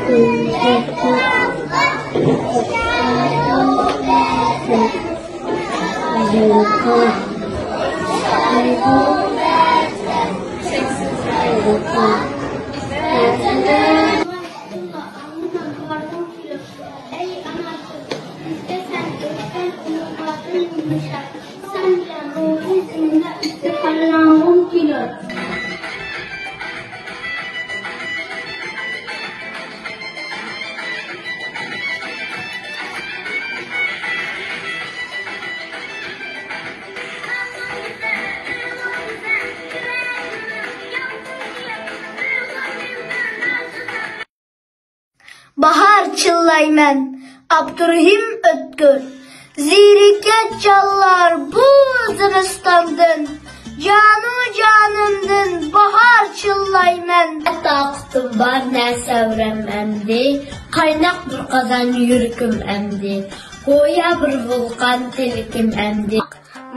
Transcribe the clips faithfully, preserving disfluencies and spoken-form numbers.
ئەي ئاناجان، بىزگە سەن ئۆتكەن ئۇلۇغلاردىن يۇمشاق، سەن بىلەن روھىي زېمىندا ئىپتىخارلانغۇم كېلىدۇ. باھار چىللايمەن، ئابدۇرېھىم ئۆتكۈر. زېرىككەن جانلار بۇ زىمىستاندىن، جانۇ جانىمدىن باھار چىللايمەن. نە تاقىتىم بار، نە سەۋرىم ئەمدى، قايناق بىر قازان يۈرىكىم ئەمدى، گويا بىر ۋۇلقان تىلىكىم ئەمدى.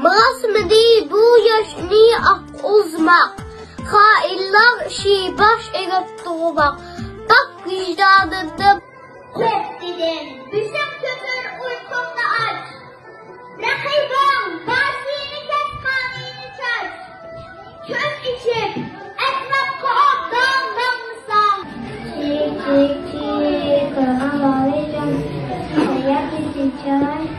ماسمىدى بۇ ياشنى ئاققۇزماق، خائىنلار ئىشى باش ئېگىپ تۇرماق، پاك ۋىجدانىمدىن. كەت دېدىم، بېشىڭ كۆتۈر، ئۇيقۇڭنى ئاچ. رەقىبىڭ باشىنى كەس، قانىنى چاچ. كۆز ئېچىپ، ئەتراپقا ئوت داڭ داڭلىساڭ. چىك، چىك، چىك، قىلغان بالىجان، سەيياركى چاي.